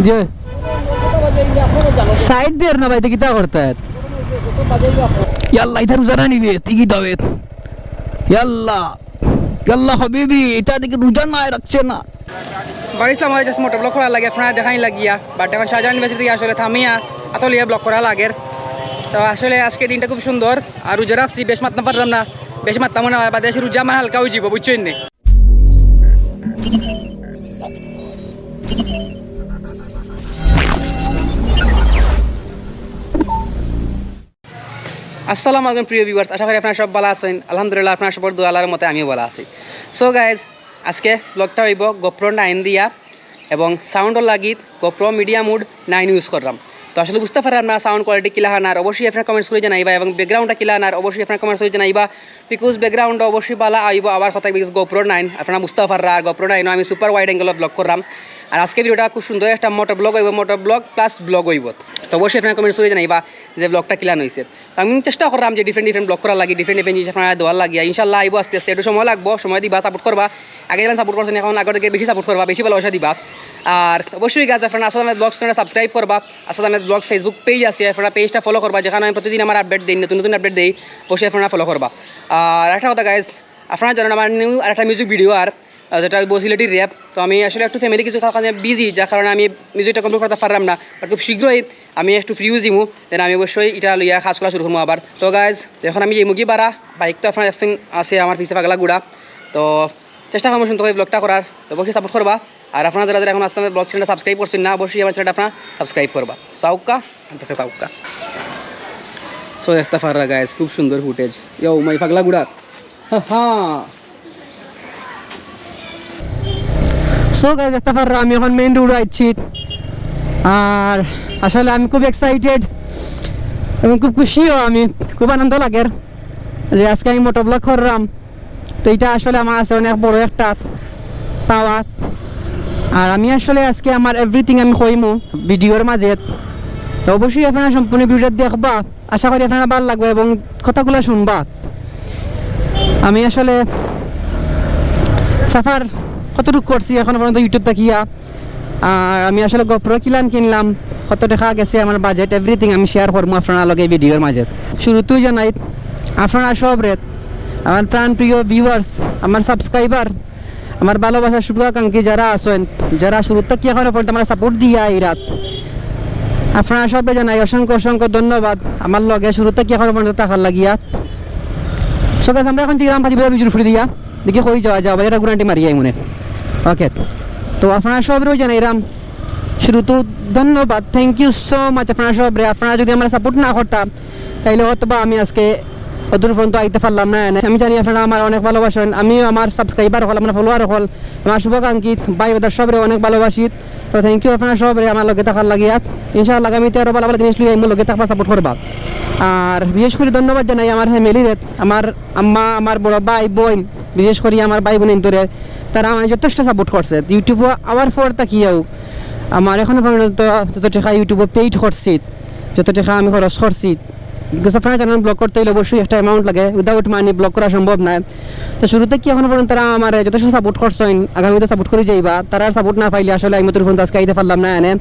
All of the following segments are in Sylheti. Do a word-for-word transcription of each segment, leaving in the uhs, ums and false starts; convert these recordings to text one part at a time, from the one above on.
যে সাইড দের না ভাই, দেখি তা করতে। ইয়াল্লা, ইতা রোজা না নিবে, টিকিট হবে। ইয়াল্লা, ইয়াল্লা হাবিবি, ইতা দেখি রোজা নাই, রাখছে না। বাড়ি ইসলাম ভাই just মোটর ব্লগ করার লাগি, আপনারা দেখাই লাগিয়া, but এখন শাহজাহান ইউনিভার্সিটি আসলে থামিয়া আতলিয়া ব্লগ করা লাগের। তো আসলে আজকে দিনটা খুব সুন্দর, আর রোজা রাখছি, বেশ মাততাম পারলাম না, বেশ মাততাম মনে হয়, বা দেশে রোজা আমার হালকা হয়ে যাবো, বুঝছেন নি? আসসালামু আলাইকুম প্রিয় ভিউয়ার্স, আশা করি আপনারা সব ভালো আছেন। আলহামদুলিল্লাহ, আপনারা সবার দোয়া আল্লাহর মতে আমিও ভালো আছি। সো গাইজ, আজকে ব্লগটা হইব গোপ্রো নাইন দিয়া এবং সাউন্ডর লাগি GoPro media mod nine use করলাম। তো আসলে বুঝতে পারেন না সাউন্ড কোয়ালিটি কিলা হানার, অবশ্যই আপনারা কমেন্টস করে জানাইবা, এবং ব্যাকগ্রাউন্ডটা কিলা হানার অবশ্যই আপনারা কমেন্টস করে জানাইবা। বিকজ ব্যাকগ্রাউন্ড অবশ্যই ভালো আইব, আবার কথা বিকজ গোপ্রো নাইন আপনারা বুঝতে পাররা, আর গোপ্রো নাইনও আমি সুপার ওয়াইড অ্যাঙ্গেল ব্লগ করলাম। আর আজকে ভিডিওটা খুব সুন্দর একটা মোটর ব্লগ হইব, মোটর ব্লগ প্লাস ব্লগ হইব। তো অবশ্যই আপনারা কমেন্টস করে জানাইবা যে ব্লগটা কিলান হইছে। তো আমি চেষ্টা করলাম যে ডিফারেন্ট ডিফারেন্ট ব্লগ করার লাগি, ডিফারেন্ট ডিফারেন্ট জিনিস আপনারা দেওয়ার লাগি। ইনশাল্লাহ আইব আস্তে আস্তে, একটু সময় লাগবো, সময় দিবা, সাপোর্ট করবা। আগে যেমন সাপোর্ট করছেন, এখন আগর থেকে বেশি সাপোর্ট করবা, বেশি ভালোবাসা দিবা। আর অবশ্যই গাইজ, আপনারা আসাদ আহমেদ ব্লগস চ্যানেলটা সাবস্ক্রাইব করবা। আসাদ আহমেদ ব্লগস Facebook পেজ আছে, আপনারা পেজটা ফলো করবা, যেখানে আমি প্রতিদিন আমার আপডেট দেই, নতুন নতুন আপডেট দেই, অবশ্যই আপনারা ফলো করবা। আর একটা কথা গাইজ, আপনারা জানেন আমার নিউ আরেকটা মিউজিক ভিডিও আর, আহ, যেটা হইব সিলেটি র‍্যাপ। তো আমি আসলে একটু ফ্যামিলি কিছু কারণে বিজি, যার কারণে আমি মিউজিকটা কমপ্লিট করতে পারলাম না। বাট খুব শীঘ্রই আমি একটু ফ্রি হইজিমু, দেন আমি অবশ্যই এটা লইয়া কাজ করা শুরু করবো আবার। তো গাইজ, এখন আমি যাইমুগি বারা, বাইক তো আপনারা একজন আছে আমার পিছে পাগলা ঘোড়া। তো চেষ্টা করবো সুন্দর করে ব্লগটা করার, তো অবশ্যই সাপোর্ট করবা। আর আপনারা যারা যারা এখন আসাদ আহমেদ ব্লগ চ্যানেলটা সাবস্ক্রাইব করছেন না, অবশ্যই আমার চ্যানেলটা আপনারা সাবস্ক্রাইব করবা। চাউক্কা, চাউক্কা। সো দেখতে পাররা গাইজ, খুব সুন্দর ফুটেজ। ইয়ো মাই পাগলা ঘোড়া। হা হা। সো গাইজ, দেখতে পাররা আমি এখন মেইন রোড আইছি। আর আসলে আমি খুব এক্সাইটেড এবং খুব খুশিও আমি, খুব আনন্দ লাগের যে আজকে আমি মোটর ব্লগ করলাম। তো এটা আসলে আমার আছে অনেক বড় একটা পাওয়া। আর আমি আসলে আজকে আমার এভরিথিং আমি কইমু ভিডিওর মাঝে। তো অবশ্যই আপনারা সম্পূর্ণ ভিডিওটা দেখবা, আশা করি আপনারা ভালো লাগবে এবং কথাগুলো শুনবা। আমি আসলে সাফার কতটুকু করছি এখন পর্যন্ত YouTube থাকিয়া, আর আমি আসলে গোপ্রো কিলান কিনলাম, কত টাকা গেছে আমার বাজেট, এভরিথিং আমি শেয়ার করবো আপনারা লগে ভিডিওর মাঝে। শুরুতেই জানাই আপনারা সবরে, আমার প্রাণ প্রিয় ভিউয়ার্স, আমার সাবস্ক্রাইবার, আমার ভালোবাসার শুভাকাঙ্ক্ষী যারা আছেন, যারা শুরু থেকে এখনো পর্যন্ত আমার সাপোর্ট দিয়া এই রাত, আপনারা সবরে জানাই অসংখ্য অসংখ্য ধন্যবাদ আমার লগে শুরু থেকে এখনো পর্যন্ত থাকার লাগিয়া। সো গাইজ, আমরা এখন দিলাম পাঁচ বিজুর ফুড়ি দিয়া। দেখি কই যাওয়া যায়, বাজারটা ঘুরান্টি মারি আই মনে। ওকে, তো আপনারা সবরেও জানাইরাম শুরুতেও ধন্যবাদ, thank you so much আপনারা সবরে। আপনারা যদি আমার সাপোর্ট না করতাম, তাইলে হয়তো বা আমি আজকে অদূর পর্যন্ত আইতে পারলাম না। এনে আমি জানি আপনারা আমার অনেক ভালোবাসেন, আমিও আমার সাবস্ক্রাইবার হকল, আমার ফলোয়ার হকল, আমার শুভাকাঙ্ক্ষী ভাই বেদার সবরে অনেক ভালোবাসি। তো thank you আপনারা সবরে আমার লগে থাকার লাগিয়া। ইনশাআল্লাহ আগামীতে আরো ভালো ভালো জিনিস লইয়া আইমু, লগে থাকবা, সাপোর্ট করবা। আর বিশেষ করে ধন্যবাদ জানাই আমার ফ্যামিলিরে, আমার আম্মা, আমার বড় ভাই, বোন, বিশেষ করি আমার ভাই বোন ইন্তরে, তারা আমারে যথেষ্ট সাপোর্ট করছে। YouTube আওয়ার পর থাকিয়াও আমার এখনো পর্যন্ত যত টাকা YouTube পেইড করছি, যত টাকা আমি খরচ করছি, বিকজ আপনারা জানেন ব্লগ করতে হইলে অবশ্যই একটা অ্যামাউন্ট লাগে, উইদাউট মানি ব্লগ করা সম্ভব নয়। তো শুরু থেকে এখনো পর্যন্ত তারা আমারে যথেষ্ট সাপোর্ট করছেন, আগামীতে সাপোর্ট করে যাইবা। তারার সাপোর্ট না পাইলে আসলে আমি তোর ফোন আজকে আইতে পারলাম না এনে।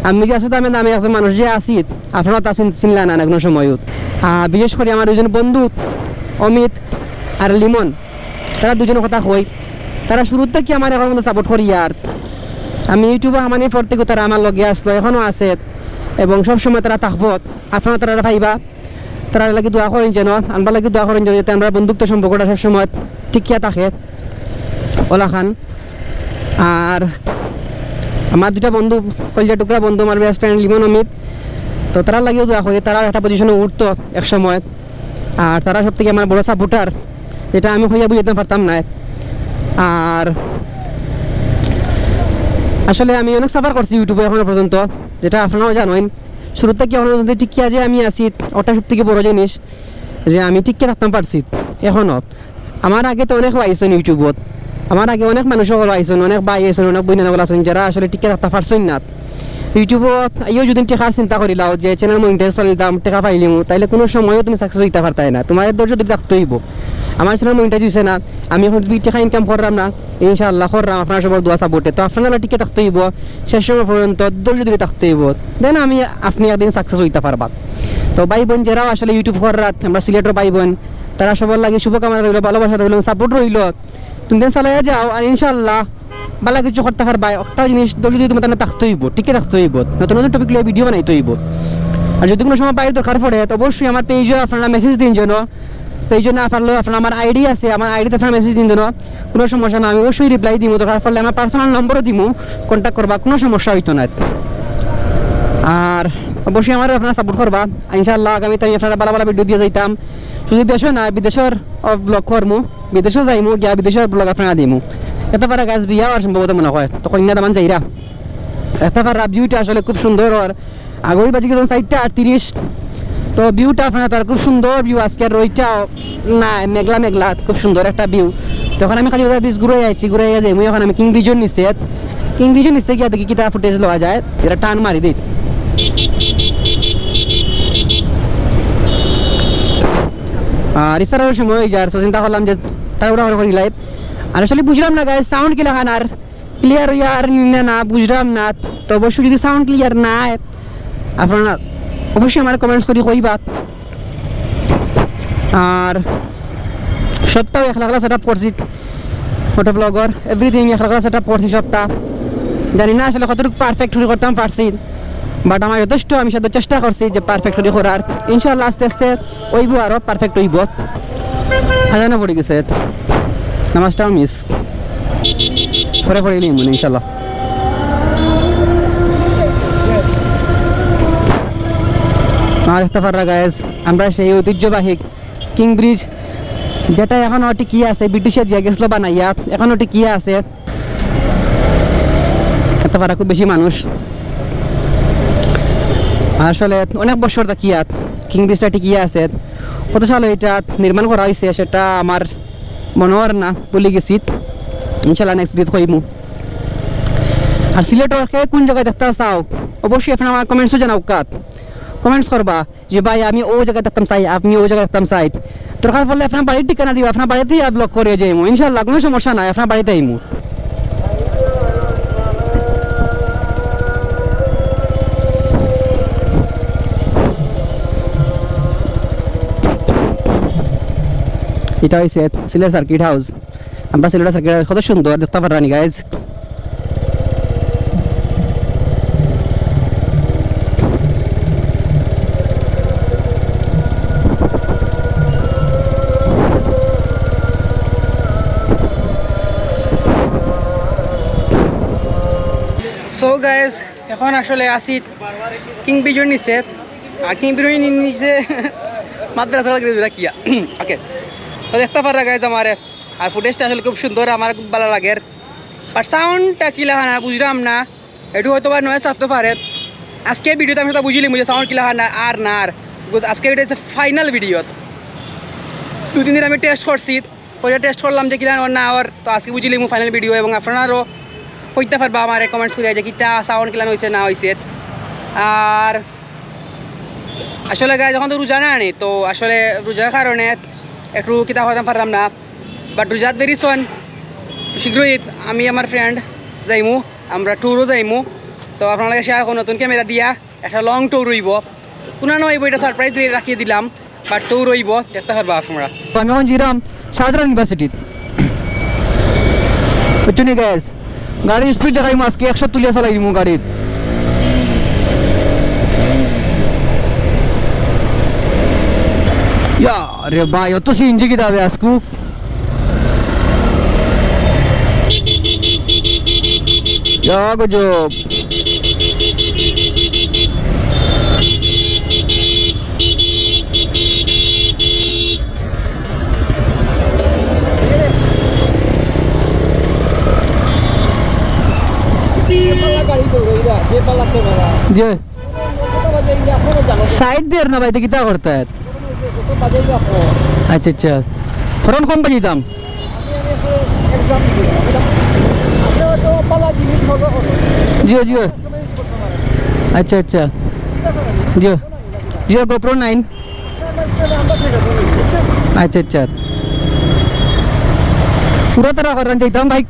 আমি যে আছে দামে দামে একজন মানুষ যে আছি, আপনারা তা চিন-, চিনলা না কোনো সময়। আহ, বিশেষ করে আমার দুজন বন্ধু অমিত আর লিমন, তারা দুজনের কথা কই, তারা শুরু থেকে আমার এখন মতো সাপোর্ট করি। আর আমি ইউটিউবে হামানির পর থেকে তারা আমার লগে আসলো, এখনো আছে এবং সব সময় তারা থাকবো। আপনারা তারা পাইবা, তারা লাগি দোয়া করেন যেন, আমরা লাগি দোয়া করেন যেন, যাতে আমরা বন্ধুত্ব সম্পর্কটা সব সময় টিকিয়া থাকে। ওলা খান আর আমার দুটা বন্ধু, কলিজা টুকরা বন্ধু, আমার বেস্ট ফ্রেন্ড লিমন অমিত, তো তারা লাগিও দোয়া করি, তারা একটা পজিশনে উঠতো এক সময়। আর তারা সব থেকে আমার বড় সাপোর্টার, যেটা আমি কইয়া বুঝাইতে পারতাম না। আর আসলে আমি অনেক সাফার করছি ইউটিউবে এখনো পর্যন্ত, যেটা আপনারাও জানেন। শুরু থেকে এখনো পর্যন্ত টিকিয়া যে আমি আছি, ওটা সব থেকে বড় জিনিস, যে আমি টিকিয়া রাখতাম পারছি এখনো। আমার আগে তো অনেক আইসন ইউটিউবত, আমার আগে অনেক মানুষ হকল আইসন, অনেক ভাই আইসন, অনেক বইন হকল আইসন, যারা আসলে টিকিয়া রাখতে পারছইন না। ইউটিউবত আইও যদি টেকার চিন্তা করিলাও যে চ্যানেল মনিটাইজ করিলাম, টেকা পাইলিমু, তাইলে কোনো সময়ও তুমি সাকসেস হইতে পারতাই না, তোমার ধৈর্য ধরে রাখতে হইব। আমার চ্যানেল মনিটাইজ হইছে না, আমি এখন দুই টাকা ইনকাম করলাম না, ইনশাআল্লাহ করলাম আপনারা সবার দোয়া সাপোর্টে। তো আপনারা টিকে থাকতে হইব, শেষ সময় পর্যন্ত ধৈর্য ধরে থাকতে হইব, দেন আমি আপনি একদিন সাকসেস হইতে পারবা। তো ভাই বোন যারা আসলে ইউটিউব কররাত, আমরা সিলেটের ভাই বোন, তারা সবার লাগি শুভকামনা রইল, ভালোবাসা রইল, সাপোর্ট রইল। তুমি দেন চালাইয়া যাও, আর ইনশাআল্লাহ ভালা কিছু করতে পারবা। একটা জিনিস ধৈর্য ধরে তোমার থাকতে হইব, টিকে থাকতে হইব, নতুন নতুন টপিক লইয়া ভিডিও বানাইতে হইব। আর যদি কোনো সময় বাইরে দরকার পড়ে, তো অবশ্যই আমার পেজে আপনারা মেসেজ দিন যেন, পেজে না পারলেও আপনারা আমার আইডি আছে, আমার আইডিতে আপনারা মেসেজ দিন যেন, কোনো সমস্যা না, আমি অবশ্যই রিপ্লাই দিমু। দরকার পড়লে আমার পার্সোনাল নম্বরও দিমু, কন্ট্যাক্ট করবা, কোনো সমস্যা হইতো না। আর অবশ্যই আমার আপনারা সাপোর্ট করবা, ইনশাআল্লাহ আগামীতে আমি আপনারা ভালা ভালা ভিডিও দিয়ে যাইতাম। শুধু দেশও না, বিদেশের ব্লগ করমু, বিদেশও যাইমু, গিয়া বিদেশের ব্লগ আপনারা দিমু। এত পারা গাছ বিয়া আর সম্ভবত মনে হয় তো কন্যা দামান যাইরা। এত পারা ভিউটা আসলে খুব সুন্দর, আর আগই বাজে গেছে চারটা আটত্রিশ। তো ভিউটা আপনারা তার খুব সুন্দর ভিউ, আজকে রইটাও না, মেঘলা মেঘলা, খুব সুন্দর একটা ভিউ। তো এখন আমি খালি ব্রিজ ঘুরে আইছি, ঘুরে যাই মুই এখন আমি কিং ব্রিজের নিচে, কিং ব্রিজের নিচে গিয়া দেখি কিতা ফুটেজ লওয়া যায়, এটা টান মারি দিই। আর ইফতারের সময় হয়ে যার, so চিন্তা করলাম যে তাড়াহুড়া করে করি লাইভ। আর আসলে বুঝলাম না গাইস, সাউন্ড কিলা খান আর ক্লিয়ার হইয়া আর নিলে না, বুঝলাম না। তো অবশ্যই যদি সাউন্ড ক্লিয়ার না হয়, আপনারা অবশ্যই আমার কমেন্টস করি কইবা। আর সপ্তাহ এক লাখ সেট আপ করছি, মোটো ব্লগর এভরিথিং এক লাখ সেট আপ করছি সপ্তাহ। জানি না আসলে কতটুকু পারফেক্ট করতাম পারছি, বাট আমার যথেষ্ট আমি সাধ্য চেষ্টা করছি যে পারফেক্ট করার। ইনশাআল্লাহ আস্তে আস্তে অইব, আরো পারফেক্ট অইব। আজানো পড়ি গেছে, নামাজটাও মিস, পরে পড়ি নিম ইনশাআল্লাহ। আর একটা ফাররা গাইস, আমরা সেই ঐতিহ্যবাহী কিং ব্রিজ, যেটা এখনো টিকিয়া আছে, ব্রিটিশে দিয়া গেছিল বানাইয়া, এখনো টিকিয়া আছে। এত ফাররা খুব বেশি মানুষ, আসলে অনেক বছর তাকিয়াত কিং ব্রিজটা টিকিয়া আছে। কত সালে এটা নির্মাণ করা হয়েছে সেটা আমার মনে হয় না, ভুলে গেছি। ইনশাল্লাহ নেক্সট ভিডিওত কইমু। আর সিলেটর কে কোন জায়গায় দেখতে চাও, অবশ্যই আপনারা আমার কমেন্টসও জানাও কাত, কমেন্টস করবা যে ভাই আমি ও জায়গায় দেখতাম চাই, আপনি ও জায়গায় দেখতাম চাই। দরকার পড়লে আপনার বাড়ির ঠিকানা দিবা, আপনার বাড়িতেই ব্লগ করে যাইমু ইনশাল্লাহ, কোনো সমস্যা নাই, আপনার বাড়িতে আইমু। এটা হইছে সিলেট সার্কিট হাউস। আমরা সিলেট সার্কিট হাউস কত সুন্দর দেখতে পাররানি গাইজ। সো গাইজ, এখন আসলে আছি কিং ব্রিজর নিচে। আর কিং ব্রিজর নিচে মাদ্রাসা লাগে রাখিয়া। ওকে, তো দেখতে পাররা গাইজ আমারে। আর ফুটেজটা আসলে খুব সুন্দর, আমার খুব ভালা লাগের। বাট সাউন্ডটা কিলা খান আর বুঝলাম না, একটু হয়তো বা নয়েজ থাকতে পারে। আজকে ভিডিওতে আমি সেটা বুঝিলিমু যে সাউন্ড কিলা খান আর না আর, বিকজ আজকে এটা হচ্ছে ফাইনাল ভিডিও। দুই তিন দিন আমি টেস্ট করছি, করে টেস্ট করলাম যে কিলা ওর না ওর, তো আজকে বুঝিলিমু ফাইনাল ভিডিও। এবং আপনারাও কইতে পারবা আমারে কমেন্টস করিয়া যে কিতা সাউন্ড কিলা হইছে না হইছে। আর আসলে গাইজ, এখন তো রোজা না আনি, তো আসলে রোজার কারণে একটু কিতা করতাম পারলাম না। বাট রোজাত ভেরি সুন, শীঘ্রই আমি আমার ফ্রেন্ড যাইমু, আমরা ট্যুরও যাইমু। তো আপনার লগে শেয়ার করবো নতুন ক্যামেরা দিয়া, একটা লং ট্যুর হইব। কোনা না হইব, এটা সারপ্রাইজ দিয়ে রাখিয়ে দিলাম, বাট ট্যুর হইব, দেখতে পারবা আপনারা। তো আমি এখন যাইরাম শাহজালাল ইউনিভার্সিটিত, বুঝছো নি গাইজ? গাড়ির স্পিড দেখাইমু আজকে, একশো তুলিয়া চালাই দিমু গাড়ির। ইয়া রে ভাই, অত সিএনজি কিতা বে আজকু? ইয়া গজব। যে সাইড দের না ভাই, দেখি তা করতে। আচ্ছা আচ্ছা, হরন কম বাজিতাম। জিও জিও। আচ্ছা আচ্ছা। জিও জিও, গোপ্রো নাইন। আচ্ছা আচ্ছা। পুরা তারা করান যাইতাম ভাই,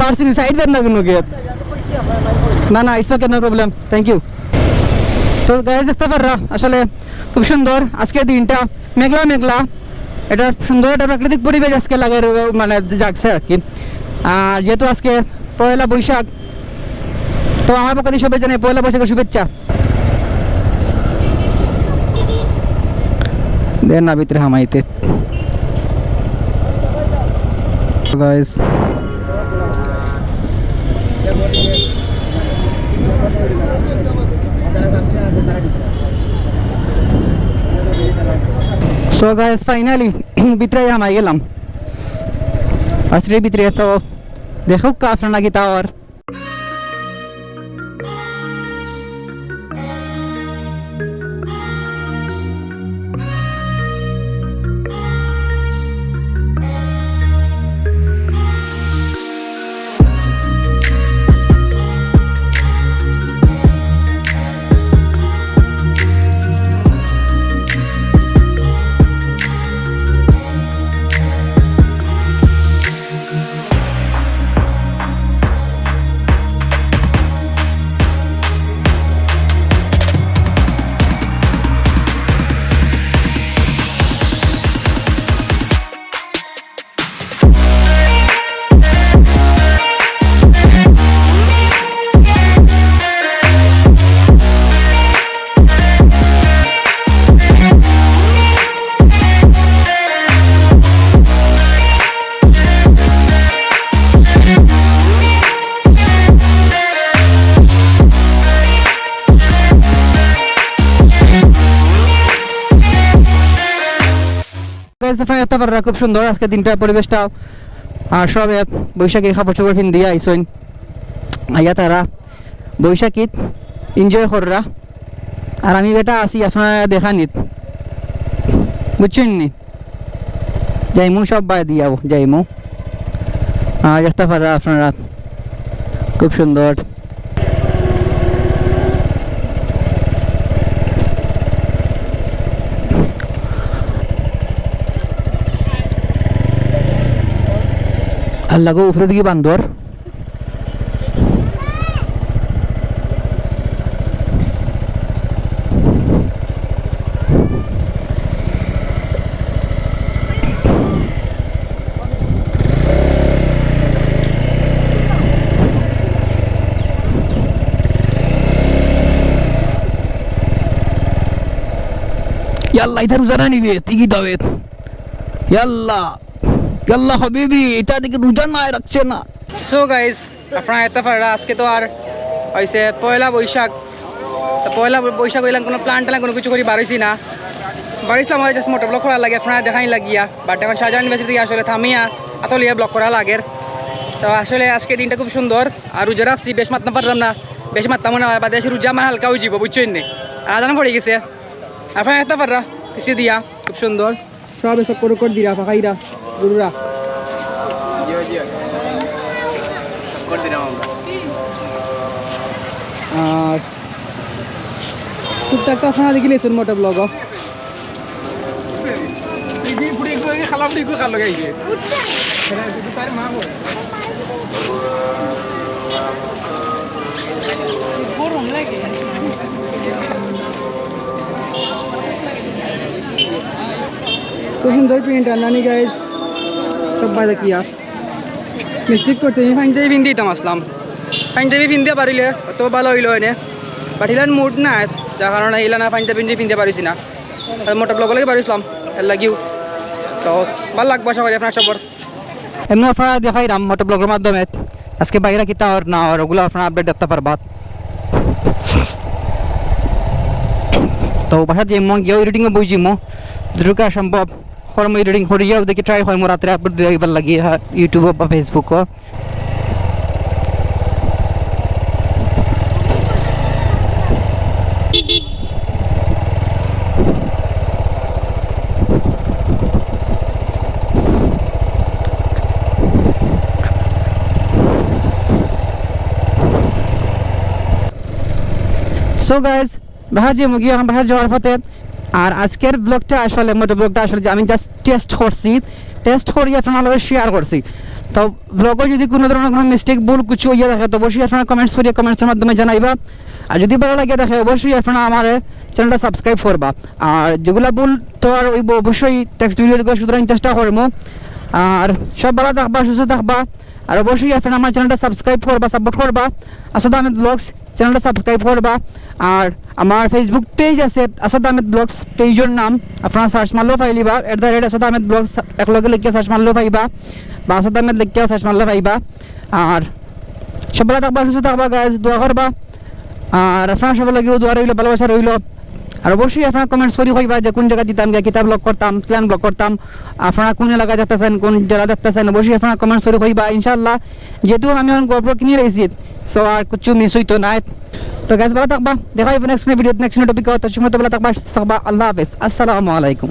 বারসিনি সাইড দেন না কোনো গেট। না, না, it's okay, no problem, thank you। তো গাইস, দেখতা পাররা আসলে খুব সুন্দর আজকের দিনটা, মেঘলা মেঘলা, এটা সুন্দর একটা প্রাকৃতিক পরিবেশ আজকে লাগে, মানে জাগছে আর কি। আর যেহেতু আজকে পয়লা বৈশাখ, তো আমার পক্ষ থেকে সবাই জানাই পয়লা বৈশাখের শুভেচ্ছা। দেন না ভিতরে হামাইতে। Guys, so guys, finally ভিতরে হামাই গেলাম। আসলে ভিতরে তো দেখো কাফরা নাকি টাওয়ার। Guys, আপনারা দেখতা পাররা খুব সুন্দর আজকে দিনটার পরিবেশটা। আর সবে বৈশাখীর কাপড় চোপড় পিন্দিয়া আইছইন, আইয়া তারা বৈশাখীত এনজয় কররা। আর আমি বেটা আছি আপনারা দেখানিত, বুঝছইন নি? যাইমু সব বাদ দিয়াও যাইমু। আর দেখতা পাররা আপনারা খুব সুন্দর। আল্লাহ গো, উপরে দিকে বান্দর। ইয়াল্লা, ইতা রোজা না নিবে, টিকি দাবেত। ইয়াল্লা, ইয়াল্লা হাবিবি, ইতা দেখি রোজা নাই রাখছে না। So guys, আপনারা দেখতা পাররা আজকে তো আর অইছে পয়লা বৈশাখ। তো পয়লা বৈ-, বৈশাখ অইলাম কোনো প্ল্যান ট্যান কোনো কিছু করি বার অইছি না। বার অইছিলাম অউ just moto vlog করার লাগি, আপনারা দেখানি লাগিয়া। But এখন শাহজালাল ইউনিভার্সিটি আসলে থামিয়া আতলিয়া vlog করা লাগের। তো আসলে আজকে দিনটা খুব সুন্দর, আর রোজা রাখছি, বেশ মাততাম পারলাম না, বেশ মাততাম মনে হয়, বাদে এসে রোজা আমার হালকা অইযিবো, বুঝছইন নি? আর আজান পড়ি গেছে, আপনারা দেখতা পাররা পিছে দিয়া খুব সুন্দর। সবে চক্কর উক্কর দিরা, ফাঁকাইরা, গুরুরা। জি, জি। চক্কর দিলাম আমরা। আর টুকটাক তো আপনারা দেখিলিছইন moto vlog। গরম লাগে। খুব সুন্দর প্রিন্ট আর নানি গাইস, সব বাইরে কি আর মিস্টেক করছি। আমি পাঞ্জাবি পিন্দিতাম আসলাম, পাঞ্জাবি পিন্দিয়া পারিলে অত ভালা অইলো অনে, but ইলান মুড নাই, যার কারণে ইলান আর পাঞ্জাবি পিন্দিয়া পারিছি না। আর moto vlog লাগি পারিছিলাম, এর লাগিও। তো ভালা লাগবো আশা করি আপনারা সবর। এমনে আপনারা দেখাইরাম moto vlogর মাধ্যমে আজকে বাইরে কিতা অর না অর, ওগুলা আপনারা update দেখতা পারবা। তো বাসাত যাইমু, গিয়া editingও বইযিমু, যতটুকু সম্ভব করমু editing করিয়াও দেখি try করমু রাত্রে upload দিবার লাগি, হ্যাঁ, YouTube বা Facebook। So guys, বাসাত যাইমু গিয়া, এখন বাসাত যাওয়ার পথে। আর আজকের vlogটা আসলে, moto vlogটা আসলে যে আমি just test করছি, test করি আপনার লগে share করছি। তো ব্লগো যদি কুনু ধরনর কুনু মিস্টেক, ভুল কিছু অইয়া থাকে, তো অবশ্যই আপনারা কমেন্টস করিয়া কমেন্টসর মাধ্যমে জানাইবা। আর যদি ভালা লাগিয়া থাকে, অবশ্যই আপনারা আমার চ্যানেলটা সাবস্ক্রাইব করবা। আর যেগুলা ভুল তো আর অইবো, অবশ্যই নেক্সট ভিডিও দেখবা, সুতরাং চেষ্টা করমু। আর সব ভালা থাকবা, সুস্থ থাকবা। আর অবশ্যই আপনারা আমার চ্যানেলটা সাবস্ক্রাইব করবা, সাপোর্ট করবা আসাদ আহমেদ ব্লগস চ্যানেলটা সাবস্ক্রাইব করবা। আর আমার Facebook পেজ আছে আসাদ আহমেদ ব্লগস, পেজর নাম আপনারা সার্চ মারলেও পাইলিবা, at the rate Asad Ahmed blogs, একলগে লেখিয়া সার্চ মারলেও পাইবা, বা আসাদ আহমেদ লেখিয়াও সার্চ মারলেও পাইবা। আর সব ভালা থাকবা, সুস্থ থাকবা গাইস, দোয়া করবা। আর আপনারা সবর লাগিও দোয়া রইলো, ভালোবাসা রইলো। আর অবশ্যই আপনারা কমেন্টস করি কইবা যে কুন জাগা দিতাম গিয়া, কিতা ব্লগ করতাম, কিলান ব্লগ করতাম, আপনারা কুন এলাকা দেখতা চাইন, কুন জেলা দেখতা চাইন, অবশ্যই আপনারা কমেন্টস করি কইবা। ইনশাআল্লাহ, যেহেতু আমি এখন GoPro কিনি লাইছি, সো আর কিছু মিস অইতো নায়। তো গাইস, ভালা থাকবা, দেখা অইবো নেক্সট ভিডিও, নেক্সট টপিক। তো সময় তো ভালা থাকবা, সুস্থ থাকবা। আল্লাহ হাফেজ, আসসালামু আলাইকুম।